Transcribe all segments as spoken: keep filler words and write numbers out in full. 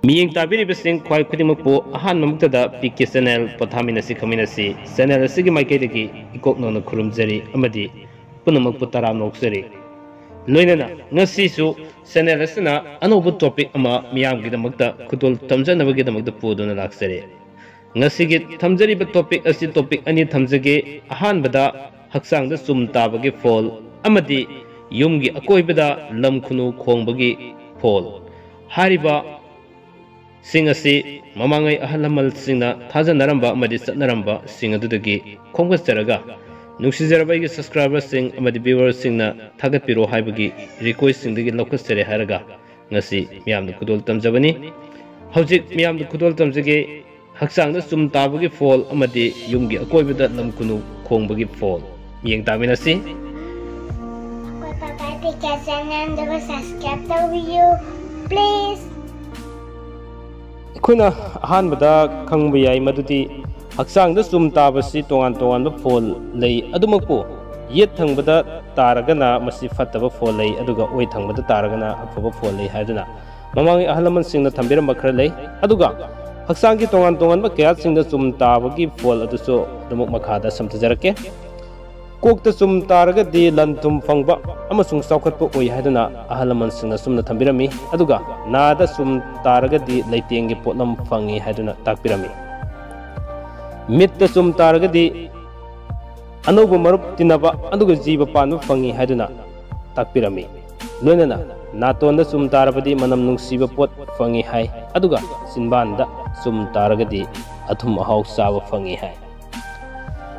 ꯃꯤꯠꯌꯦꯡ ꯇꯥꯕꯤꯔꯤꯕꯁꯤꯡ ꯈ꯭ꯋꯥꯏ ꯈꯨꯗꯤꯡꯃꯛꯄꯨ ꯑꯍꯥꯟꯕꯃꯛꯇꯗ ꯄꯤ ꯀꯦ ꯆꯦꯅꯦꯜ ꯄꯣꯊꯥꯃꯤꯟꯅꯁꯤ ꯈꯪꯃꯤꯟꯅꯁꯤ ꯆꯦꯅꯦꯜ ꯑꯁꯤꯒꯤ ꯃꯥꯏꯀꯩꯗꯒꯤ ꯏꯀꯣꯛ ꯅꯧꯅ ꯈꯨꯔꯨꯝꯖꯔꯤ ꯑꯃꯗꯤ ꯄꯨꯝꯅꯃꯛꯄꯨ ꯇꯔꯥꯝꯅ ꯑꯣꯛꯆꯔꯤ꯫ ꯂꯣꯏꯅꯅ ꯉꯁꯤꯁꯨ ꯆꯦꯅꯦꯜ ꯑꯁꯤꯅ ꯑꯅꯧꯕ ꯇꯣꯄꯤꯛ ꯑꯃ ꯃꯤꯌꯥꯝꯒꯤꯗꯃꯛꯇ ꯈꯨꯗꯣꯜ ꯇꯝꯖꯅꯕꯒꯤꯗꯃꯛꯇ ꯄꯨꯗꯨꯅ ꯂꯥꯛꯆꯔꯤ꯫ ꯉꯁꯤꯒꯤ ꯊꯝꯖꯔꯤꯕ ꯇꯣꯄꯤꯛ ꯑꯁꯤ ꯇꯣꯄꯤꯛ ꯑꯅꯤ ꯊꯝꯖꯒꯦ꯫ ꯑꯍꯥꯟꯕꯗ ꯍꯛꯆꯥꯡꯗ ꯆꯨꯝ ꯇꯥꯕꯒꯤ ꯐꯣꯜ ꯑꯃꯗꯤ ꯌꯨꯝꯒꯤ ꯑꯀꯣꯏꯕꯗ ꯂꯝ ꯈꯨꯅꯨ ꯈꯣꯡꯕꯒꯤ ꯐꯣꯜ꯫ ꯍꯥꯏꯔꯤꯕ ꯁꯤꯡ ꯑꯁꯤ ꯃꯃꯥꯡꯉꯩ ꯑꯍꯜ ꯂꯃꯟꯁꯤꯡꯅ ꯊꯥꯖꯅꯔꯝꯕ ꯑꯃꯗꯤ ꯆꯠꯅꯔꯝꯕ ꯁꯤꯡ ꯑꯗꯨꯗꯒꯤ ꯈꯣꯝꯒꯠꯆꯔꯒ ꯅꯨꯡꯁꯤꯖꯔꯕ ꯑꯩꯒꯤ ꯁꯕꯁꯀ꯭ꯔꯥꯏꯕꯔꯁꯤꯡ ꯑꯃꯗꯤ ꯚ꯭ꯌꯨꯋꯔꯁꯤꯡꯅ ꯊꯥꯒꯠꯄꯤꯔꯣ ꯍꯥꯏꯕꯒꯤ ꯔꯤꯀ꯭ꯋꯦꯁꯁꯤꯡꯗꯒꯤ ꯂꯧꯈꯠꯆꯔꯦ ꯍꯥꯏꯔꯒ ꯉꯁꯤ ꯃꯤꯌꯥꯝꯗ ꯈꯨꯗꯣꯜ ꯇꯝꯖꯕꯅꯤ꯫ ꯍꯧꯖꯤꯛ ꯃꯤꯌꯥꯝꯗ ꯈꯨꯗꯣꯜ ꯇꯝꯖꯒꯦ꯫ ꯍꯛꯆꯥꯡꯗ ꯆꯨꯝ ꯇꯥꯕꯒꯤ ꯐꯣꯜ ꯑꯃꯗꯤ ꯌꯨꯝꯒꯤ ꯑꯀꯣꯏꯕꯗ ꯂꯝ ꯈꯨꯅꯨ ꯈꯣꯡꯕꯒꯤ ꯐꯣꯜ꯫ ꯃꯤꯠꯌꯦꯡ ꯇꯥꯃꯤꯟꯅꯁꯤ꯫ ꯑꯩꯈꯣꯏ ꯄꯥꯄꯥ ꯄꯤꯀꯦ ꯆꯦꯅꯦꯜꯗꯨꯕꯨ ꯁꯕꯁꯀ꯭ꯔꯥꯏꯕ ꯇꯧꯕꯤꯌꯨ, ꯄ꯭ꯂꯤꯖ꯫ ꯑꯩꯈꯣꯏꯅ ꯑꯍꯥꯟꯕꯗ ꯈꯪꯕ ꯌꯥꯏ ꯃꯗꯨꯗꯤ ꯍꯛꯆꯥꯡꯗ ꯆꯨꯝ ꯇꯥꯕꯁꯤ ꯇꯣꯉꯥꯟ ꯇꯣꯉꯥꯟꯕ ꯐꯣꯜ ꯂꯩ꯫ ꯑꯗꯨꯃꯛꯄꯨ ꯌꯦꯠ ꯊꯪꯕꯗ ꯇꯥꯔꯒꯅ ꯃꯁꯤ ꯐꯠꯇꯕ ꯐꯣꯜ ꯂꯩ, ꯑꯗꯨꯒ ꯑꯣꯏ ꯊꯪꯕꯗ ꯇꯥꯔꯒꯅ ꯑꯐꯕ ꯐꯣꯜ ꯂꯩ ꯍꯥꯏꯗꯨꯅ ꯃꯃꯥꯡꯒꯤ ꯑꯍꯜ ꯂꯃꯟꯁꯤꯡꯅ ꯊꯝꯕꯤꯔꯝꯕ ꯈꯔ ꯂꯩ꯫ ꯑꯗꯨꯒ ꯍꯛꯆꯥꯡꯒꯤ ꯇꯣꯉꯥꯟ ꯇꯣꯉꯥꯟꯕ ꯀꯌꯥꯠꯁꯤꯡꯗ ꯆꯨꯝ ꯇꯥꯕꯒꯤ ꯐꯣꯜ ꯑꯗꯨꯁꯨ ꯑꯗꯨꯃꯛ ꯃꯈꯥꯗ ꯁꯝꯊꯖꯔꯛꯀꯦ꯫ ꯀꯣꯛꯇ ꯆꯨꯝ ꯇꯥꯔꯒꯗꯤ ꯂꯟ ꯊꯨꯝ ꯐꯪꯕ ꯑꯃꯁꯨꯡ ꯆꯥꯎꯈꯠꯄ ꯑꯣꯏ ꯍꯥꯏꯗꯨꯅ ꯑꯍꯜ ꯂꯃꯟꯁꯤꯡꯅ ꯆꯨꯝꯅ ꯊꯝꯕꯤꯔꯝꯃꯤ꯫ ꯑꯗꯨꯒ ꯅꯥꯗ ꯆꯨꯝ ꯇꯥꯔꯒꯗꯤ ꯂꯩꯇꯦꯡꯒꯤ ꯄꯣꯠꯂꯝ ꯐꯪꯉꯤ ꯍꯥꯏꯗꯨꯅ ꯇꯥꯛꯄꯤꯔꯝꯃꯤ꯫ ꯃꯤꯠꯇ ꯆꯨꯝ ꯇꯥꯔꯒꯗꯤ ꯑꯅꯧꯕ ꯃꯔꯨꯞ ꯇꯤꯟꯅꯕ ꯑꯗꯨꯒ ꯖꯤꯕ ꯄꯥꯟꯕ ꯐꯪꯉꯤ ꯍꯥꯏꯗꯨꯅ ꯇꯥꯛꯄꯤꯔꯝꯃꯤ꯫ ꯂꯣꯏꯅꯅ ꯅꯥꯇꯣꯟꯗ ꯆꯨꯝ ꯇꯥꯔꯕꯗꯤ ꯃꯅꯝ ꯅꯨꯡꯁꯤꯕ ꯄꯣꯠ ꯐꯪꯉꯤ ꯍꯥꯏ, ꯑꯗꯨꯒ ꯆꯤꯟꯕꯥꯟꯗ ꯆꯨꯝ ꯇꯥꯔꯒꯗꯤ ꯑꯊꯨꯝ ꯑꯍꯥꯎ ꯆꯥꯕ ꯐꯪꯉꯤ ꯍꯥꯏ꯫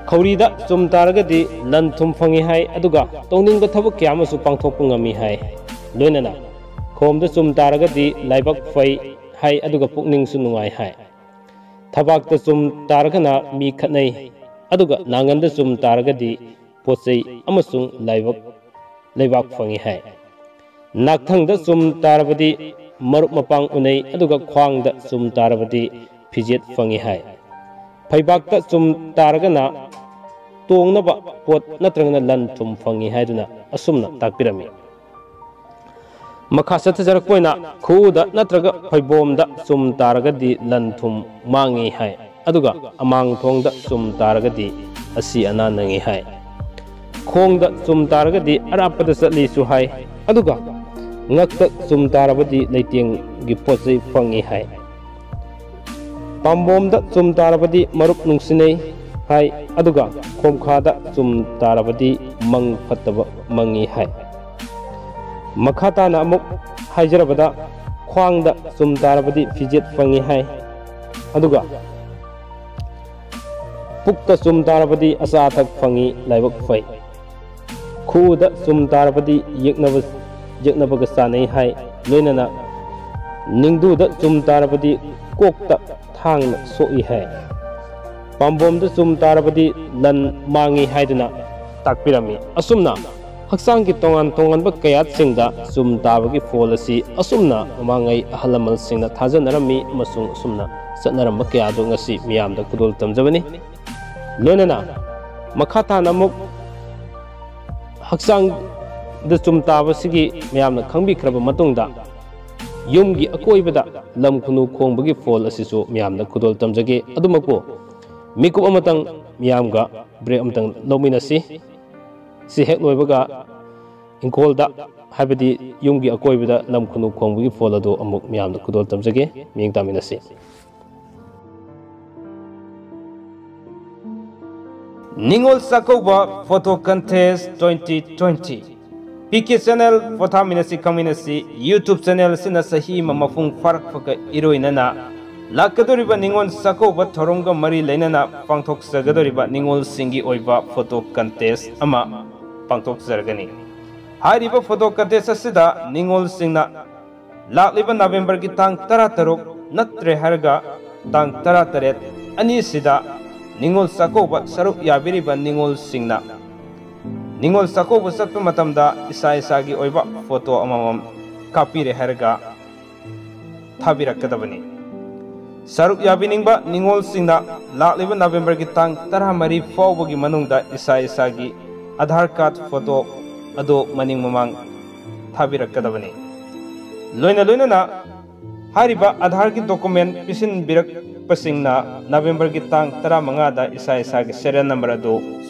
ꯈꯧꯔꯤꯗ ꯆꯨꯝ ꯇꯥꯔꯒꯗꯤ ꯂꯟ ꯊꯨꯝ ꯐꯪꯉꯤ ꯍꯥꯏ, ꯑꯗꯨꯒ ꯇꯧꯅꯤꯡꯕ ꯊꯕꯛ ꯀꯌꯥ ꯑꯃꯁꯨ ꯄꯥꯡꯊꯣꯛꯄ ꯉꯝꯃꯤ ꯍꯥꯏ꯫ ꯂꯣꯏꯅꯅ ꯈꯣꯝꯗ ꯆꯨꯝ ꯇꯥꯔꯒꯗꯤ ꯂꯥꯏꯕꯛ ꯐꯩ ꯍꯥꯏ, ꯑꯗꯨꯒ ꯄꯨꯛꯅꯤꯡꯁꯨ ꯅꯨꯡꯉꯥꯏ ꯍꯥꯏ꯫ ꯊꯕꯥꯛꯇ ꯆꯨꯝ ꯇꯥꯔꯒꯅ ꯃꯤ ꯈꯠꯅꯩ, ꯑꯗꯨꯒ ꯅꯥꯉꯟꯗ ꯆꯨꯝ ꯇꯥꯔꯒꯗꯤ ꯄꯣꯠ ꯆꯩ ꯑꯃꯁꯨꯡ ꯂꯥꯏꯕꯛ, ꯂꯩꯕꯥꯛ ꯐꯪꯉꯤ ꯍꯥꯏ꯫ ꯅꯥꯛꯊꯪꯗ ꯆꯨꯝ ꯇꯥꯔꯕꯗꯤ ꯃꯔꯨꯞ ꯃꯄꯥꯡ ꯎꯅꯩ, ꯑꯗꯨꯒ ꯈ꯭ꯋꯥꯡꯗ ꯆꯨꯝ ꯇꯥꯔꯕꯗꯤ ꯐꯤꯖꯦꯠ ꯐꯪꯉꯤ ꯍꯥꯏ꯫ ꯐꯩꯕꯥꯛꯇ ꯆꯨꯝ ꯇꯥꯔꯒꯅ ꯇꯣꯡꯅꯕ ꯄꯣꯠ ꯅꯠꯇ꯭ꯔꯒꯅ ꯂꯟ ꯊꯨꯝ ꯐꯪꯉꯤ ꯍꯥꯏꯗꯨꯅ ꯑꯁꯨꯝꯅ ꯇꯥꯛꯄꯤꯔꯝꯃꯤ꯫ ꯃꯈꯥ ꯆꯠꯊꯖꯔꯛꯄ ꯑꯣꯏꯅ ꯈꯨꯎꯗ ꯅꯠꯇ꯭ꯔꯒ ꯐꯩꯕꯣꯝꯗ ꯆꯨꯝ ꯇꯥꯔꯒꯗꯤ ꯂꯟ ꯊꯨꯝ ꯃꯥꯡꯉꯤ ꯍꯥꯏ, ꯑꯗꯨꯒ ꯑꯃꯥꯡ ꯊꯣꯡꯗ ꯆꯨꯝ ꯇꯥꯔꯒꯗꯤ ꯑꯁꯤ ꯑꯅꯥ ꯅꯪꯉꯤ ꯍꯥꯏ꯫ ꯈꯣꯡꯗ ꯆꯨꯝ ꯇꯥꯔꯒꯗꯤ ꯑꯔꯥꯞꯄꯗ ꯆꯠꯂꯤꯁꯨ ꯍꯥꯏ, ꯑꯗꯨꯒ ꯉꯛꯇ ꯆꯨꯝ ꯇꯥꯔꯕꯗꯤ ꯂꯩꯇꯦꯡꯒꯤ ꯄꯣꯠ ꯆꯩ ꯐꯪꯉꯤ ꯍꯥꯏ꯫ ꯄꯥꯝꯕꯣꯝꯗ ꯆꯨꯝ ꯇꯥꯔꯕꯗꯤ ꯃꯔꯨꯞ ꯅꯨꯡꯁꯤꯅꯩ ꯍꯥꯏ, ꯑꯗꯨꯒ ꯈꯣꯝꯈꯥꯗ ꯆꯨꯝ ꯇꯥꯔꯕꯗꯤ ꯃꯪ ꯐꯠꯇꯕ ꯃꯪꯉꯤ ꯍꯥꯏ꯫ ꯃꯈꯥ ꯇꯥꯅ ꯑꯃꯨꯛ ꯍꯥꯏꯖꯔꯕꯗ, ꯈ꯭ꯋꯥꯡꯗ ꯆꯨꯝ ꯇꯥꯔꯕꯗꯤ ꯐꯤꯖꯦꯠ ꯐꯪꯉꯤ ꯍꯥꯏ, ꯑꯗꯨꯒ ꯄꯨꯛꯇ ꯆꯨꯝ ꯇꯥꯔꯕꯗꯤ ꯑꯆꯥ ꯑꯊꯛ ꯐꯪꯉꯤ, ꯂꯥꯏꯕꯛ ꯐꯩ꯫ ꯈꯨꯎꯗ ꯆꯨꯝ ꯇꯥꯔꯕꯗꯤ ꯌꯦꯛꯅꯕ, ꯌꯦꯛꯅꯕꯒ ꯆꯥꯅꯩ ꯍꯥꯏ, ꯂꯣꯏꯅꯅ ꯅꯤꯡꯗꯨꯗ ꯆꯨꯝ ꯇꯥꯔꯕꯗꯤ ꯀꯣꯛꯇ ꯊꯥꯡꯅ ꯁꯣꯛꯏ ꯍꯥꯏ꯫ ꯄꯥꯝꯕꯣꯝꯗ ꯆꯨꯝ ꯇꯥꯔꯕꯗꯤ ꯂꯟ ꯃꯥꯡꯉꯤ ꯍꯥꯏꯗꯨꯅ ꯇꯥꯛꯄꯤꯔꯝꯃꯤ꯫ ꯑꯁꯨꯝꯅ ꯍꯛꯆꯥꯡꯒꯤ ꯇꯣꯉꯥꯟ ꯇꯣꯉꯥꯟꯕ ꯀꯌꯥꯠꯁꯤꯡꯗ ꯆꯨꯝ ꯇꯥꯕꯒꯤ ꯐꯣꯜ ꯑꯁꯤ ꯑꯁꯨꯝꯅ ꯃꯃꯥꯡꯉꯩ ꯑꯍꯜ ꯂꯃꯟꯁꯤꯡꯅ ꯊꯥꯖꯅꯔꯝꯃꯤ ꯑꯃꯁꯨꯡ ꯑꯁꯨꯝꯅ ꯆꯠꯅꯔꯝꯕ ꯀꯌꯥ ꯑꯗꯨ ꯉꯁꯤ ꯃꯤꯌꯥꯝꯗ ꯈꯨꯗꯣꯜ ꯇꯝꯖꯕꯅꯤ꯫ ꯂꯣꯏꯅꯅ ꯃꯈꯥ ꯇꯥꯅ ꯑꯃꯨꯛ ꯍꯛꯆꯥꯡꯗ ꯆꯨꯝ ꯇꯥꯕꯁꯤꯒꯤ ꯃꯌꯥꯝꯅ ꯈꯪꯕꯤꯈ꯭ꯔꯕ ꯃꯇꯨꯡꯗ, ꯌꯨꯝꯒꯤ ꯑꯀꯣꯏꯕꯗ ꯂꯝ ꯈꯨꯅꯨ ꯈꯣꯡꯕꯒꯤ ꯐꯣꯜ ꯑꯁꯤꯁꯨ ꯃꯤꯌꯥꯝꯗ ꯈꯨꯗꯣꯜ ꯇꯝꯖꯒꯦ꯫ ꯑꯗꯨꯃꯛꯄꯨ ꯃꯤꯀꯨꯞ ꯑꯃꯇꯪ ꯃꯤꯌꯥꯝꯒ ꯕ꯭ꯔꯦꯛ ꯑꯃꯇꯪ ꯂꯧꯃꯤꯟꯅꯁꯤ꯫ ꯁꯤ ꯍꯦꯛ ꯂꯣꯏꯕꯒ ꯏꯪꯈꯣꯜꯗ, ꯍꯥꯏꯕꯗꯤ ꯌꯨꯝꯒꯤ ꯑꯀꯣꯏꯕꯗ ꯂꯝ ꯈꯨꯅꯨ ꯈꯣꯡꯕꯒꯤ ꯐꯣꯜ ꯑꯗꯨ ꯑꯃꯨꯛ ꯃꯤꯌꯥꯝꯗ ꯈꯨꯗꯣꯜ ꯇꯝꯖꯒꯦ꯫ ꯃꯤꯠꯌꯦꯡ ꯇꯥꯃꯤꯟꯅꯁꯤ꯫ Ningol Chakkouba Photo Contest twenty twenty꯫ P K Channel ꯄꯣꯊꯥꯃꯤꯟꯅꯁꯤ ꯈꯪꯃꯤꯟꯅꯁꯤ YouTube channel ꯑꯁꯤꯅ ꯆꯍꯤ ꯑꯃ ꯃꯄꯨꯡ ꯐꯥꯔꯛꯄꯒ ꯏꯔꯣꯏꯅꯅ ꯂꯥꯛꯀꯗꯧꯔꯤꯕ ꯅꯤꯉꯣꯜ ꯆꯥꯛꯀꯧꯕ ꯊꯧꯔꯝꯒ ꯃꯔꯤ ꯂꯩꯅꯅ ꯄꯥꯡꯊꯣꯛꯆꯒꯗꯧꯔꯤꯕ ꯅꯤꯉꯣꯜꯁꯤꯡꯒꯤ ꯑꯣꯏꯕ photo contest ꯑꯃ ꯄꯥꯡꯊꯣꯛꯆꯔꯒꯅꯤ꯫ ꯍꯥꯏꯔꯤꯕ photo contest ꯑꯁꯤꯗ ꯅꯤꯉꯣꯜꯁꯤꯡꯅ ꯂꯥꯛꯂꯤꯕ ꯅꯕꯦꯝꯕꯔꯒꯤ ꯇꯥꯡ ꯇꯔꯥꯇꯔꯨꯛ ꯅꯠꯇ꯭ꯔꯦ ꯍꯥꯏꯔꯒ ꯇꯥꯡ ꯇꯔꯥꯇꯔꯦꯠ ꯑꯅꯤꯁꯤꯗ ꯅꯤꯉꯣꯜ ꯆꯥꯛꯀꯧꯕ ꯁꯔꯨꯛ ꯌꯥꯕꯤꯔꯤꯕ ꯅꯤꯉꯣꯜꯁꯤꯡꯅ ꯅꯤꯉꯣꯜ ꯆꯥꯛꯀꯧꯕ ꯆꯠꯄ ꯃꯇꯝꯗ ꯏꯁꯥ ꯏꯁꯥꯒꯤ ꯑꯣꯏꯕ photo ꯑꯃꯃꯝ ꯀꯥꯞꯄꯤꯔꯦ ꯍꯥꯏꯔꯒ ꯊꯥꯕꯤꯔꯛꯀꯗꯕꯅꯤ꯫ ꯁꯔꯨꯛ ꯌꯥꯕꯤꯅꯤꯡꯕ ꯅꯤꯉꯣꯜꯁꯤꯡꯅ ꯂꯥꯛꯂꯤꯕ ꯅꯕꯦꯝꯕꯔꯒꯤ ꯇꯥꯡ ꯇꯔꯥꯃꯔꯤ ꯐꯥꯎꯕꯒꯤ ꯃꯅꯨꯡꯗ ꯏꯁꯥ ꯏꯁꯥꯒꯤ ꯑꯙꯥꯔ ꯀꯥꯔꯗ photo ꯑꯗꯨ ꯃꯅꯤꯡ ꯃꯃꯥꯡ ꯊꯥꯕꯤꯔꯛꯀꯗꯕꯅꯤ꯫ ꯂꯣꯏꯅ ꯂꯣꯏꯅꯅ ꯍꯥꯏꯔꯤꯕ ꯑꯥꯙꯥꯔꯒꯤ ꯗꯣꯀꯨꯃꯦꯟ ꯄꯤꯁꯤꯟꯕꯤꯔꯛꯄꯁꯤꯡꯅ ꯅꯕꯦꯝꯕꯔꯒꯤ ꯇꯥꯡ ꯇꯔꯥꯃꯉꯥꯗ ꯏꯁꯥ ꯏꯁꯥꯒꯤ ꯁꯦꯔꯤꯌꯦꯜ ꯅꯝꯕꯔ ꯑꯗꯨ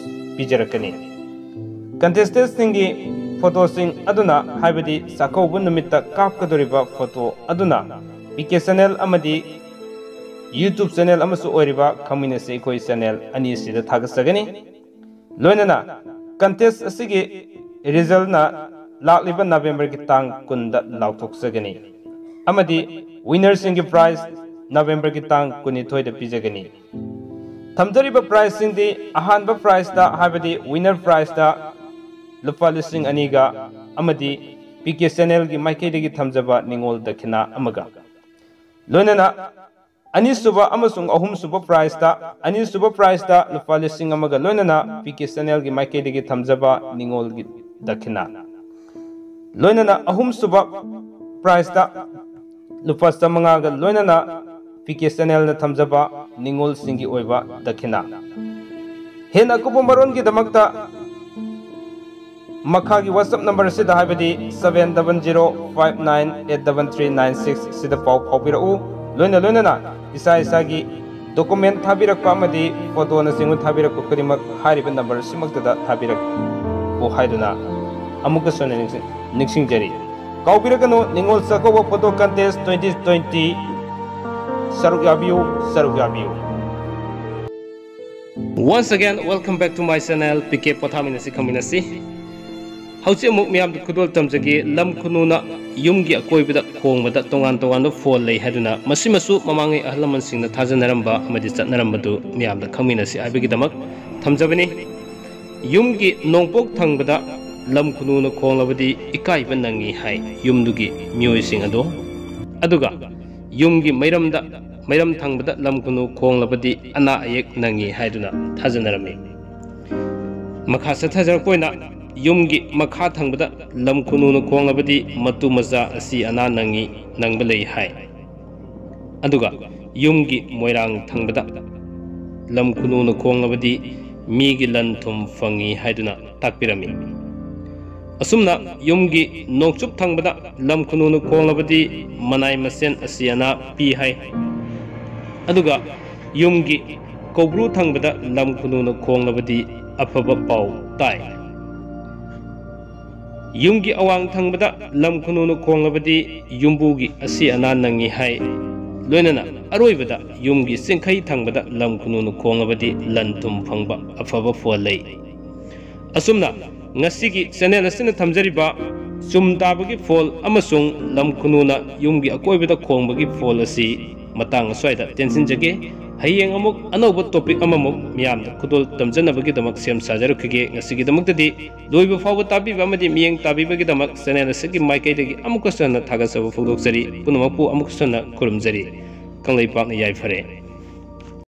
ꯄꯤꯖꯔꯛꯀꯅꯤ꯫ ꯀꯟꯇꯦꯁꯇꯦꯟꯁꯤꯡꯒꯤ ꯐꯣꯇꯣꯁꯤꯡ ꯑꯗꯨꯅ, ꯍꯥꯏꯕꯗꯤ ꯆꯥꯛꯀꯧꯕ ꯅꯨꯃꯤꯠꯇ ꯀꯥꯞꯀꯗꯧꯔꯤꯕ ꯐꯣꯇꯣ ꯑꯗꯨꯅ, ꯄꯤ ꯀꯦ ꯆꯦꯅꯦꯜ ꯑꯃꯗꯤ ꯌꯨꯇ꯭ꯌꯨꯕ ꯆꯦꯅꯦꯜ ꯑꯃꯁꯨ ꯑꯣꯏꯔꯤꯕ ꯈꯪꯃꯤꯟꯅꯁꯤ ꯑꯩꯈꯣꯏ ꯆꯦꯅꯦꯜ ꯑꯅꯤꯁꯤꯗ ꯊꯥꯒꯠꯆꯒꯅꯤ꯫ ꯂꯣꯏꯅꯅ ꯀꯟꯇꯦꯁ ꯑꯁꯤꯒꯤ ꯔꯤꯖꯜꯅ ꯂꯥꯛꯂꯤꯕ ꯅꯕꯦꯝꯕꯔꯒꯤ ꯇꯥꯡ ꯀꯨꯟꯗ ꯂꯥꯎꯊꯣꯛꯆꯒꯅꯤ ꯑꯃꯗꯤ ꯋꯤꯅꯔꯁꯤꯡꯒꯤ ꯄ꯭ꯔꯥꯏꯖ ꯅꯕꯦꯝꯕꯔꯒꯤ ꯇꯥꯡ ꯀꯨꯟꯅꯤꯊꯣꯏꯗ ꯄꯤꯖꯒꯅꯤ꯫ ꯊꯝꯖꯔꯤꯕ ꯄ꯭ꯔꯥꯏꯖꯁꯤꯡꯗꯤ ꯑꯍꯥꯟꯕ ꯄ꯭ꯔꯥꯏꯖꯇ, ꯍꯥꯏꯕꯗꯤ ꯋꯤꯅꯔ ꯄ꯭ꯔꯥꯏꯖꯇ ꯂꯨꯄꯥ ꯂꯤꯁꯤꯡ ꯑꯅꯤꯒ ꯑꯃꯗꯤ ꯄꯤ ꯀꯦ ꯆꯦꯅꯦꯜꯒꯤ ꯃꯥꯏꯀꯩꯗꯒꯤ ꯊꯝꯖꯕ ꯅꯤꯉꯣꯜ ꯗꯈꯤꯅꯥ ꯑꯃꯒ, ꯂꯣꯏꯅꯅ ꯑꯅꯤꯁꯨꯕ ꯑꯃꯁꯨꯡ ꯑꯍꯨꯝꯁꯨꯕ ꯄ꯭ꯔꯥꯏꯖꯇ, ꯑꯅꯤꯁꯨꯕ ꯄ꯭ꯔꯥꯏꯖꯇ ꯂꯨꯄꯥ ꯂꯤꯁꯤꯡ ꯑꯃꯒ ꯂꯣꯏꯅꯅ ꯄꯤ ꯀꯦ ꯆꯦꯅꯦꯜꯒꯤ ꯃꯥꯏꯀꯩꯗꯒꯤ ꯊꯝꯖꯕ ꯅꯤꯉꯣꯜꯒꯤ ꯗꯈꯤꯅꯥ, ꯂꯣꯏꯅꯅ ꯑꯍꯨꯝꯁꯨꯕ ꯄ꯭ꯔꯥꯏꯖꯇ ꯂꯨꯄꯥ ꯆꯥꯃꯉꯥꯒ ꯂꯣꯏꯅꯅ ꯄꯤ ꯀꯦ ꯆꯦꯅꯦꯜꯅ ꯊꯝꯖꯕ ꯅꯤꯉꯣꯜꯁꯤꯡꯒꯤ ꯑꯣꯏꯕ ꯗꯈꯤꯅꯥ꯫ ꯍꯦꯟꯅ ꯑꯀꯨꯞꯄ ꯃꯔꯣꯜꯒꯤꯗꯃꯛꯇ ꯃꯈꯥꯒꯤ WhatsApp ꯅꯝꯕꯔ ꯑꯁꯤꯗ, ꯍꯥꯏꯕꯗꯤ seven double zero five nine eight double three nine six ꯁꯤꯗ ꯄꯥꯎ ꯐꯥꯎꯕꯤꯔꯛꯎ꯫ ꯂꯣꯏꯅ ꯂꯣꯏꯅꯅ ꯏꯁꯥ ꯏꯁꯥꯒꯤ ꯗꯣꯀꯨꯃꯦꯟ ꯊꯥꯕꯤꯔꯛꯄ ꯑꯃꯗꯤ ꯐꯣꯇꯣꯅꯆꯤꯡꯕ ꯊꯥꯕꯤꯔꯛꯄ ꯈꯨꯗꯤꯡꯃꯛ ꯍꯥꯏꯔꯤꯕ ꯅꯝꯕꯔ ꯑꯁꯤꯃꯛꯇꯗ ꯊꯥꯕꯤꯔꯛꯎ ꯍꯥꯏꯗꯨꯅ ꯑꯃꯨꯛꯀꯁꯨ ꯍꯟꯅ ꯅꯤꯡꯁꯤꯡ-, ꯅꯤꯡꯁꯤꯡꯖꯔꯤ꯫ ꯀꯥꯎꯕꯤꯔꯒꯅꯨ, Ningol Chakkouba photo ꯀꯟꯇꯦꯁ twenty twenty ꯁꯔꯨꯛ ꯌꯥꯕꯤꯌꯨ, ꯁꯔꯨꯛ ꯌꯥꯕꯤꯌꯨ꯫ Once again, welcome back to my channel, P K ꯄꯣꯊꯥꯃꯤꯟꯅꯁꯤ ꯈꯪꯃꯤꯟꯅꯁꯤ꯫ ꯍꯧꯖꯤꯛ ꯑꯃꯨꯛ ꯃꯤꯌꯥꯝꯗ ꯈꯨꯗꯣꯜ ꯇꯝꯖꯒꯦ꯫ ꯂꯝ ꯈꯨꯅꯨꯅ ꯌꯨꯝꯒꯤ ꯑꯀꯣꯏꯕꯗ ꯈꯣꯡꯕꯗ ꯇꯣꯉꯥꯟ ꯇꯣꯉꯥꯟꯕ ꯐꯣꯜ ꯂꯩ ꯍꯥꯏꯗꯨꯅ, ꯃꯁꯤꯃꯁꯨ ꯃꯃꯥꯡꯉꯩ ꯑꯍꯜ ꯂꯃꯟꯁꯤꯡꯅ ꯊꯥꯖꯅꯔꯝꯕ ꯑꯃꯗꯤ ꯆꯠꯅꯔꯝꯕꯗꯨ ꯃꯤꯌꯥꯝꯗ ꯈꯪꯃꯤꯟꯅꯁꯤ ꯍꯥꯏꯕꯒꯤꯗꯃꯛ ꯊꯝꯖꯕꯅꯤ꯫ ꯌꯨꯝꯒꯤ ꯅꯣꯡꯄꯣꯛ ꯊꯪꯕꯗ ꯂꯝ ꯈꯨꯅꯨꯅ ꯈꯣꯡꯂꯕꯗꯤ ꯏꯀꯥꯏꯕ ꯅꯪꯉꯤ ꯍꯥꯏ ꯌꯨꯝꯗꯨꯒꯤ ꯃꯤꯑꯣꯏꯁꯤꯡ ꯑꯗꯣ꯫ ꯑꯗꯨꯒ ꯌꯨꯝꯒꯤ ꯃꯩꯔꯝꯗ, ꯃꯩꯔꯝ ꯊꯪꯕꯗ ꯂꯝ ꯈꯨꯅꯨ ꯈꯣꯡꯂꯕꯗꯤ ꯑꯅꯥ ꯑꯌꯦꯛ ꯅꯪꯉꯤ ꯍꯥꯏꯗꯨꯅ ꯊꯥꯖꯅꯔꯝꯃꯤ꯫ ꯃꯈꯥ ꯆꯠꯊꯖꯔꯛꯄ ꯑꯣꯏꯅ, ꯌꯨꯝꯒꯤ ꯃꯈꯥ ꯊꯪꯕꯗ ꯂꯝ ꯈꯨꯅꯨꯅ ꯈꯣꯡꯂꯕꯗꯤ ꯃꯇꯨ ꯃꯆꯥ ꯑꯁꯤ ꯑꯅꯥ ꯅꯪꯉꯤ, ꯅꯪꯕ ꯂꯩ ꯍꯥꯏ꯫ ꯑꯗꯨꯒ ꯌꯨꯝꯒꯤ ꯃꯣꯏꯔꯥꯡ ꯊꯪꯕꯗ ꯂꯝ ꯈꯨꯅꯨꯅ ꯈꯣꯡꯂꯕꯗꯤ ꯃꯤꯒꯤ ꯂꯟ ꯊꯨꯝ ꯐꯪꯉꯤ ꯍꯥꯏꯗꯨꯅ ꯇꯥꯛꯄꯤꯔꯝꯃꯤ꯫ ꯑꯁꯨꯝꯅ ꯌꯨꯝꯒꯤ ꯅꯣꯡꯆꯨꯞ ꯊꯪꯕꯗ ꯂꯝ ꯈꯨꯅꯨꯅ ꯈꯣꯡꯂꯕꯗꯤ ꯃꯅꯥꯏ ꯃꯁꯦꯟ ꯑꯁꯤ ꯑꯅꯥ ꯄꯤ ꯍꯥꯏ꯫ ꯑꯗꯨꯒ ꯌꯨꯝꯒꯤ ꯀꯧꯕ꯭ꯔꯨ ꯊꯪꯕꯗ ꯂꯝ ꯈꯨꯅꯨꯅ ꯈꯣꯡꯂꯕꯗꯤ ꯑꯐꯕ ꯄꯥꯎ ꯇꯥꯏ꯫ ꯌꯨꯝꯒꯤ ꯑꯋꯥꯡ ꯊꯪꯕꯗ ꯂꯝ ꯈꯨꯅꯨꯅ ꯈꯣꯡꯂꯕꯗꯤ ꯌꯨꯝꯕꯨꯒꯤ ꯑꯁꯤ ꯑꯅꯥ ꯅꯪꯉꯤ ꯍꯥꯏ꯫ ꯂꯣꯏꯅꯅ ꯑꯔꯣꯏꯕꯗ ꯌꯨꯝꯒꯤ ꯆꯤꯡꯈꯩ ꯊꯪꯕꯗ ꯂꯝ ꯈꯨꯅꯨꯅ ꯈꯣꯡꯂꯕꯗꯤ ꯂꯟ ꯊꯨꯝ ꯐꯪꯕ ꯑꯐꯕ ꯐꯣꯜ ꯂꯩ꯫ ꯑꯁꯨꯝꯅ ꯉꯁꯤꯒꯤ ꯆꯦꯅꯦꯜ ꯑꯁꯤꯅ ꯊꯝꯖꯔꯤꯕ ꯆꯨꯝ ꯇꯥꯕꯒꯤ ꯐꯣꯜ ꯑꯃꯁꯨꯡ ꯂꯝ ꯈꯨꯅꯨꯅ ꯌꯨꯝꯒꯤ ꯑꯀꯣꯏꯕꯗ ꯈꯣꯡꯕꯒꯤ ꯐꯣꯜ ꯑꯁꯤ ꯃꯇꯥꯡ ꯑꯁ꯭ꯋꯥꯏꯗ ꯇꯦꯟꯁꯤꯟꯖꯒꯦ꯫ ꯍꯌꯦꯡ ꯑꯃꯨꯛ ꯑꯅꯧꯕ ꯇꯣꯄꯤꯛ ꯑꯃꯃꯨꯛ ꯃꯤꯌꯥꯝꯗ ꯈꯨꯗꯣꯜ ꯇꯝꯖꯅꯕꯒꯤꯗꯃꯛ ꯁꯦꯝ ꯁꯥꯖꯔꯛꯈꯤꯒꯦ꯫ ꯉꯁꯤꯒꯤꯗꯃꯛꯇꯗꯤ ꯂꯣꯏꯕ ꯐꯥꯎꯕ ꯇꯥꯕꯤꯕ ꯑꯃꯗꯤ ꯃꯤꯠꯌꯦꯡ ꯇꯥꯕꯤꯕꯒꯤꯗꯃꯛ ꯆꯦꯅꯦꯜ ꯑꯁꯤꯒꯤ ꯃꯥꯏꯀꯩꯗꯒꯤ ꯑꯃꯨꯛꯀꯁꯨ ꯍꯟꯅ ꯊꯥꯒꯠꯆꯕ ꯐꯣꯡꯗꯣꯛꯆꯔꯤ꯫ ꯄꯨꯝꯅꯃꯛꯄꯨ ꯑꯃꯨꯛꯀꯁꯨ ꯍꯟꯅ ꯈꯨꯔꯨꯝꯖꯔꯤ꯫ ꯀꯪꯂꯩꯄꯥꯛꯅ ꯌꯥꯏꯐꯔꯦ꯫